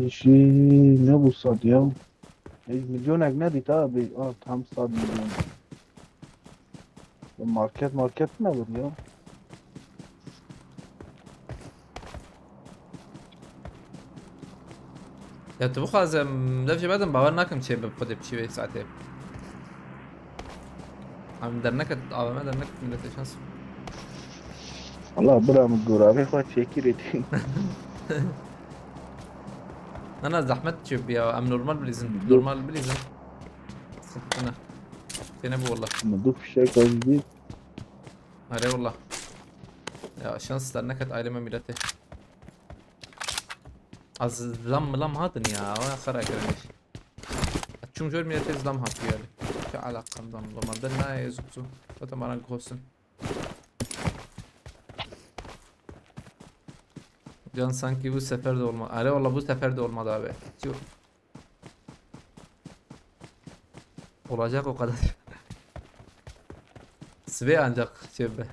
Jî ne bu sad ya? Hiç milyonek ne dît abi? Ah, tam sad milyon. Market market ne bu ya? Ya tu bixwazim dev jê bedim, bawer nakim çê bi xwedê biçî vê saetê. Em derneket, A V M dernek milletê şans. Allah bira min goravê xwe çekirê tî. Na na zehmet çê biya, em normal bilîzin, Yok. Normal bilîzin. Sıkıntı ne? Sene bu valla. Min du fişek ez dît. Are valla. Ya şans derneket aileme milletê. Az zam milam hatin ya, o xera kirin. Çum jor milletê zam hatiye. Çi alakam zam normalde ne yazık tu. Zaten bana ghosten. Can sanki bu sefer de olmadı. Are valla bu sefer de olmadı abi. Çi- Olacak o kadar. Sibê ancak şey be.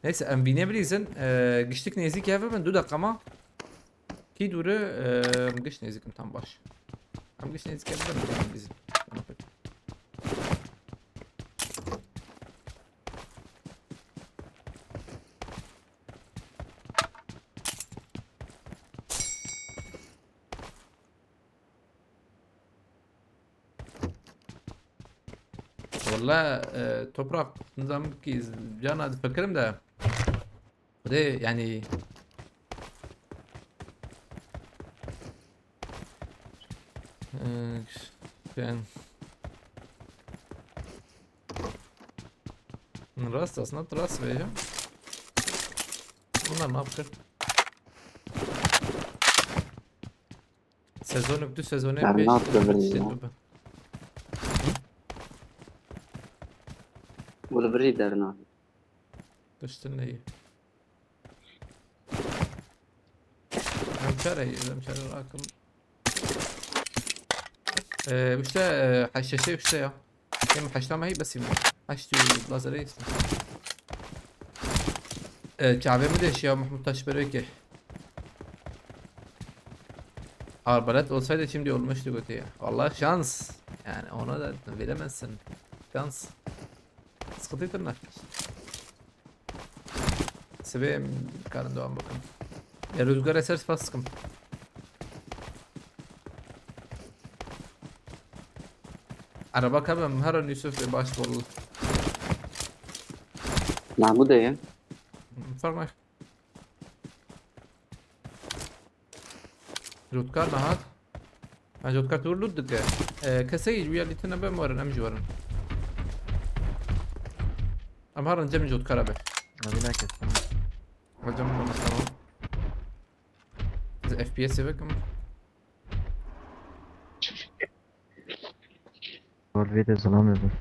Neyse, em bînê bilîzin, e, giştik nêzîk hev bin, du deqa ma. Kî dûr e, em giş nêzîk in tam baş. Em giş nêzîk hev bin, em bilîzin. Valla, e, toprak, nizam ki cana difikirim de. Xwedê, yani. E, ben. Rast aslında, rast be ya. Bunlar ne yapıyor? Sezonluk, du sezonu Ben beş ne yapıyorum işte ya? Dur be. Bu da bir derna. Dıştın neyi? Em çare, em çare rakım. Ee, işte, e, haşhaşe işte ya. Em haşlama hep besim. Haştı lazere işte. Ee, Kabe mi de şey ya, Mahmut Taşbereke. Arbalet olsaydı şimdi olmuştu kötü ya. Vallahi şans. Yani ona da veremezsin. Şans. Sıkıntı tırnak. Sibê em karin devam bikin. Ya Rüzgar'a ser spas dikim. Araba kabim her an Yusuf ve baş bol. Mahmud Bey. Fark. Jotkar nehat. Ha, Jotkar tu loot dike. Ee, kesey ji wî ya lîtine be, em werin, em jî werin. Em herin cem Jotkara be. Abi ne kes? Hocam bana tamam. F P S'e bakın. Zor bir de zılamıyordum.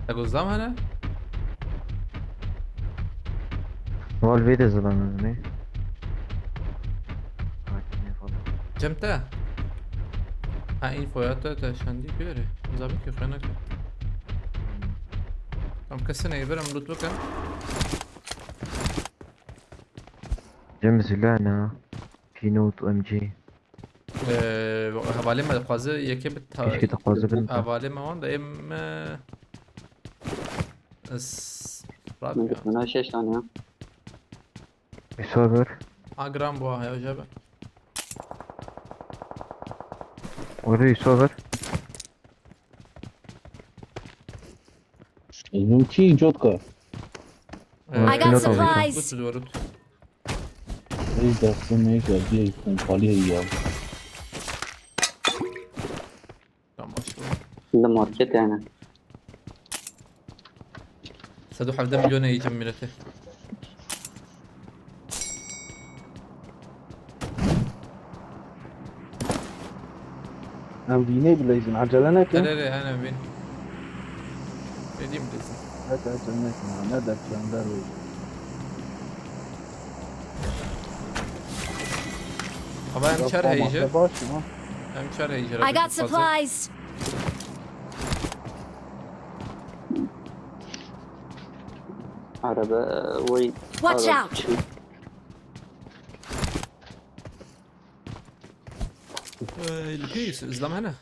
Te got zam hene? Wal vê de zilamezim ê. Sakin ê falan. Cem te? Ha, infoya te, te şandî kuyê re. Zabî ki xwe neke. Tam kesine ê birim loot bikin. Cem zila ne? Kînot M G. Ee, hevalê me dixwaze yekê bi ta-, Keşke dixwaze bin. Hevalê me wan da êm, e, s-, Min rabîya. Dixwina şeş tane ya. Îsa ver. A, giran bû, ha, ya, jebe. Orada Îsa ver. Zûkî cotka. Ee, I got Şuna supplies. Gut, gut. Ey, destê me geldiye pompalî ya. Tamam, başka. Li market yani. Sed û hevdeh milyon ê cem milletê. Em vînê bileyzin, acele nekin. Erê, erê, hene vîn. Êdî bileyzin. Hadi acele nekin, ne derken derweyzin. Ama em çar heyce. Baş mı? Em çar heyce. I got supplies. Araba, e, way. Watch out! Ee, li pês, izlam hene?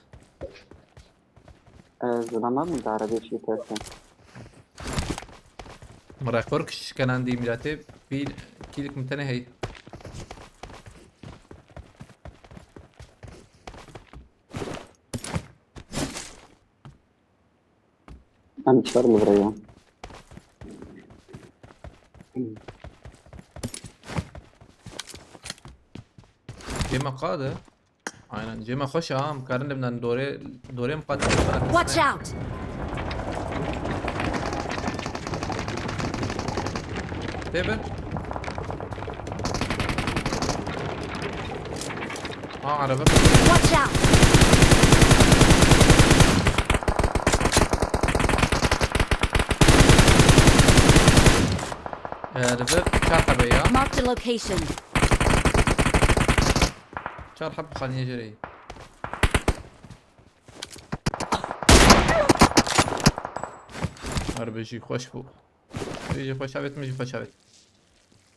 E, zilama min dare beşî terse. Min rekor kişkenandî miratê, bir kilik min tenê hey. Em çar li vir ya. Cema qade. Aynen. Cema xweş e ha. Em karin li binan dorê, dorê em qat. Watch out! Tê bin. Ha, araba. Watch out! Ee, li vir çar hebe ya. Marked a location. Çar heb xaniye jê re. Harbi jî xweş bû. Wê jî xweş avêt, min jî xweş avêt.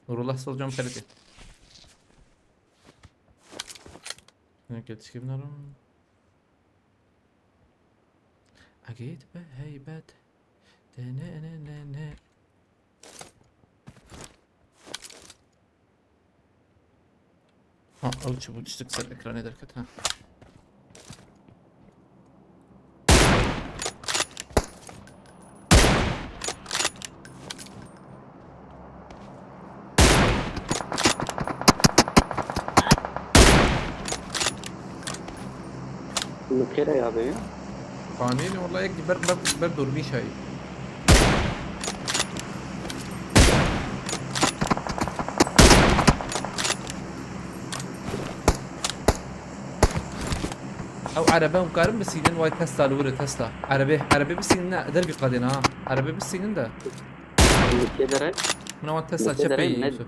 Nurullah Solcan Feritê. Hinek yetişkin narim. Agit be heybet. De ne ne ne ne. Ha, ew çi bû, tiştek ser ekranê derket, ha. Li kê re ya be? Xanî ne, wala yek ber, ber, ber dormîşayî. Ew erebe hûn karin bisînin, way Tesla li wir e, Tesla. Erebe, erebe bisînin ne, dervî qadên ha. Erebe bisînin de. Li kê dere? Min wan Tesla çepê yî, Yusuf.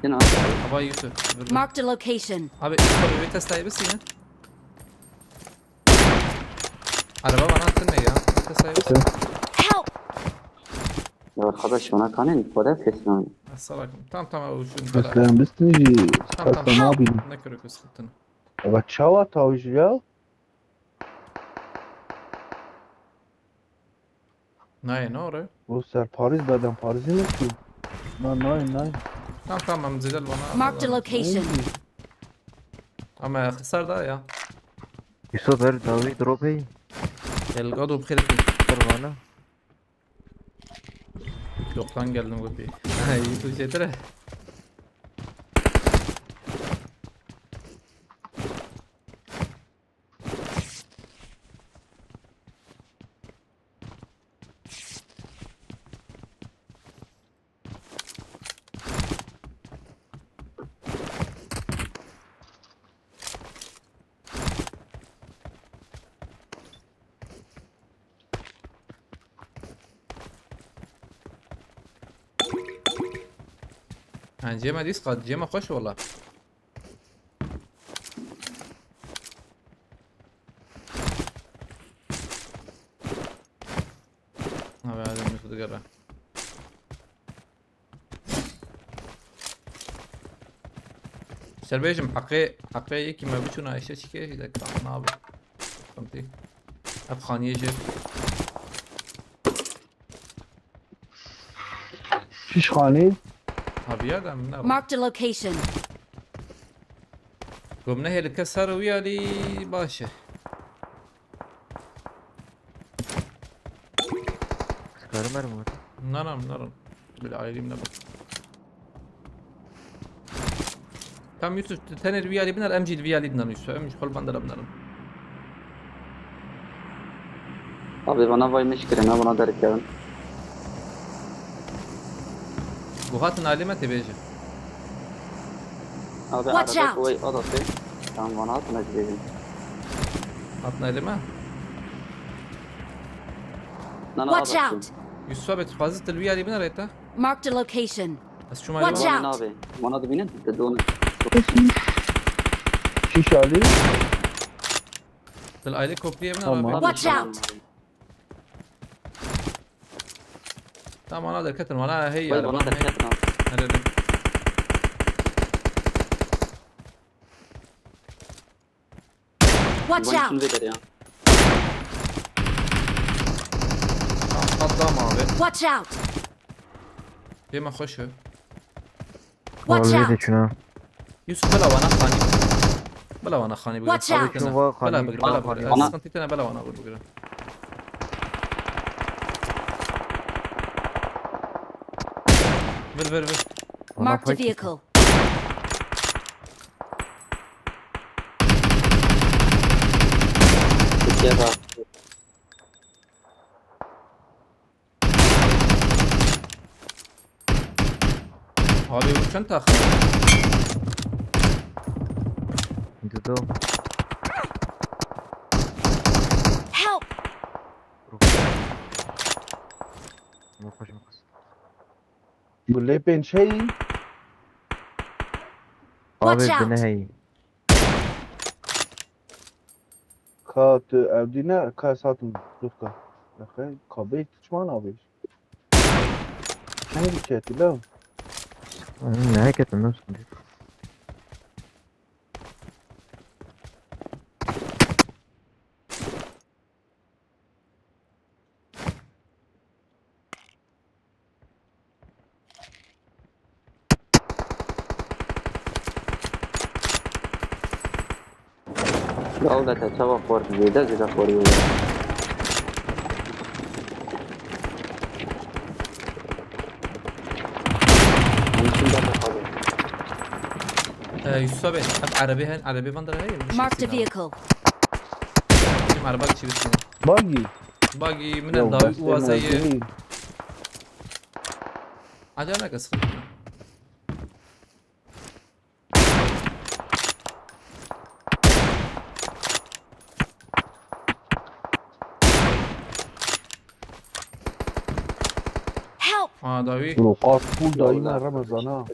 Ava Yusuf. Marked a location. Abi, Yusuf abi, wê Tesla'yê bisînin. Araba bana attın ne ya? Tesla'yı. Help! Ya arkadaş, bana kanin, koda sesini. Salak. Tamam, tamam, o şunu. Tesla bistini. Tamam, tamam. Ne kırık sıkıntını. Ama çawa tavcı ya? Nayê, ne ore? Bu ser Paris, beden Paris'e mi şu? Na, nayê, nayê. Tamam, tamam, zêde li vana. Marked a location. Ama xisar da ya. Yusuf, ber dawî drop hey. Elgado bi xêr. Ber vana. Yoktan geldim gopi. Ha, YouTube çetire. Ha, cema dîs qat, cema xweş wala. Abi, hadi, Mesut, gel. Ser bêjim, heqê, heqê yekî me biçûna eşe çike jî de kam nabe. Sıkıntı. Ev xaniyê jê. Şiş xanî. Abi ya da ne? Marked a location. Gomne helike ser wî alî baş e. Skarım var mı? Naram, naram. Böyle ayrıyım da bak. Tam Yusuf, tener viyali biner, emcil viyali biner Yusuf. Emcil hol bandara binerim. Abi bana vay miş kirin, ha, bana derkevin. Bu hatın alime tebeci. Abi Watch arada out! Vay adası. Tamam, bana hatın acı. Hatın alime? Watch out! Yusuf abi, tu fazla tilvi yari biner eta. Marked a location. Ez çûma Watch lê out! Abi, bana da binin, de donu. Şiş alî. Dil aile kopliye biner. Tamam. Abi. Watch out! Tamam, ana derketin, ana hey. Vay, yara, bana derketin abi. Hele, hele. Watch out! Şunu ver ya. Tamam, atlam abi. Watch out! Dema xoş. Watch out! Çuna. Yusuf, bela wana xanî. Bela wana xanî bugün. Watch out! Bela bugün, bela bugün. Sıkıntı tane bela wana vur bugün. Ver, ver, ver. Marked a vehicle. Türkiye bak. Abi bu çend takım? Dudu. Help! Ruh. Ruh, koş, koş. Gulê pênc heyî. Watch out! Abi, binê heyî. Ka tu ev dî ne, ka ez hatim dûr ka. Exe, ka bê tu çima nabêj? Çend dî çetî lew? Hı, ne ketin, nasıl? Dewlete çawa xor zêde zêde xor ye. Ee, Yusuf abi, hep arabê hen, arabê van dere heye. Marked a vehicle. Bizim araba kişi bitsin. Buggy. Buggy, mine dawi uazeye. Acele neke, sıkıntı yok. Help! Ha, dawi. Lo, qas pul dayî me Remezan ha.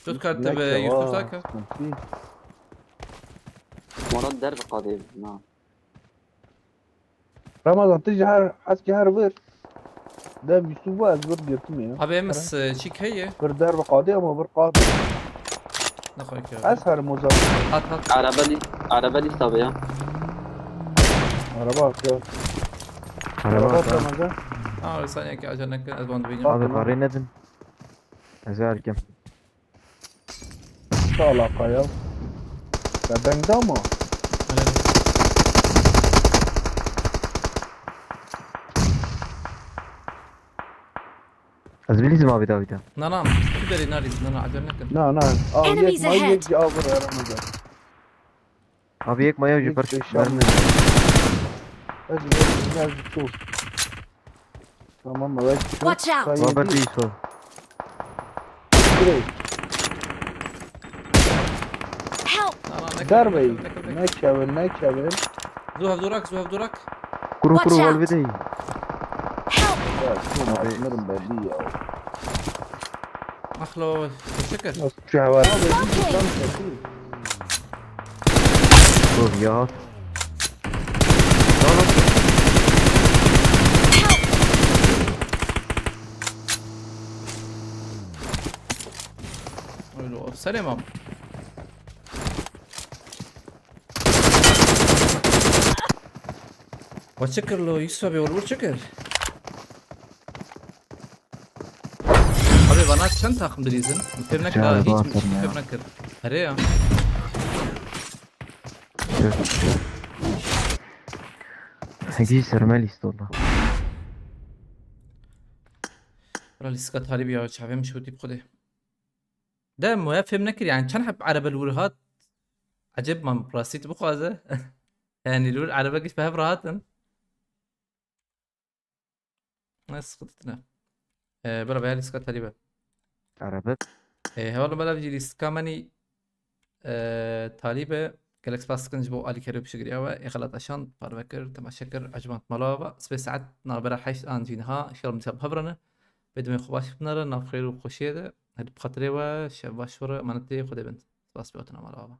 Tut kartı be, Yusuf Saka. Murat der bi qadê, na. Ramazan, tu ji her, heskî her vir. Dev Yusuf ve ez vir girtime ya. Abi, em s-, çik heye? Vir derve qadê ama vir qadê. Ne xwe ki. Ez her moza. Hat, hat. Araba li, araba lîsta be ya. Araba at ya. Araba at, ha. Ramazan. Ha, bir saniye ki, acele nekin, ez bandı benim. Abi, karı nedim? Ez erkim. Çi alaqa ya? Ya beng da ma? Ez bilîzim abi, Davîda. Na, na, tu derê narîz, na, na, acele nekin. Na, na. Enemies ahead. Yek ma yek ji avir heremde. Abi yek maya ji perş mermi. Ez, ez, ez, ez, Tamam, evet. Watch out! Raber Dîso. Direkt. Help! Derbeyi. Nekevin, nekevin. Zuhav durak, Zuhav durak. Kuru, kuru, Watch out! Valve dey. Help! Ya, şuna Abi. Sınırım belli ya. Axlo, teşekkür. Şu heval. Dur ya. Öyle o. Selam abi. Wa çi kir lo Yusuf abi, olur çi kir? Abi bana çend takım dilizin? Fevnek Ya, daha hiç bana mi sorma ya. fevnek kir? Here ya. Hegi sermel istola. Bira lîstika talîbî ya çavê min şewtî bi xwedê. De moya fêm nekir yani çend heb erebe li wir hat? Eceb man rastî tu bixwaze. Yani li wir erebe giş bi hev rahatin. Ne sıkıntı ne? Ee, bira veya lîstika talîbe. Arabet. Ee, hevalno bela vî lîstika menî Eee, talîbe gelek spas dikin ji bo alîkerê û piştgiriya we. Ê xelat eşand, parve kir, temaşe kir, ecmand mala ve. Sibê saet navbera heşt an jî niha, inşallah misal bi hev re ne. Bê demê xwe baş binere, nav xêr û xweşiyê de. Hadi bi xatirê we, şev baş we re, emanetê Xwedê bin. Spas bi hatina mala ve.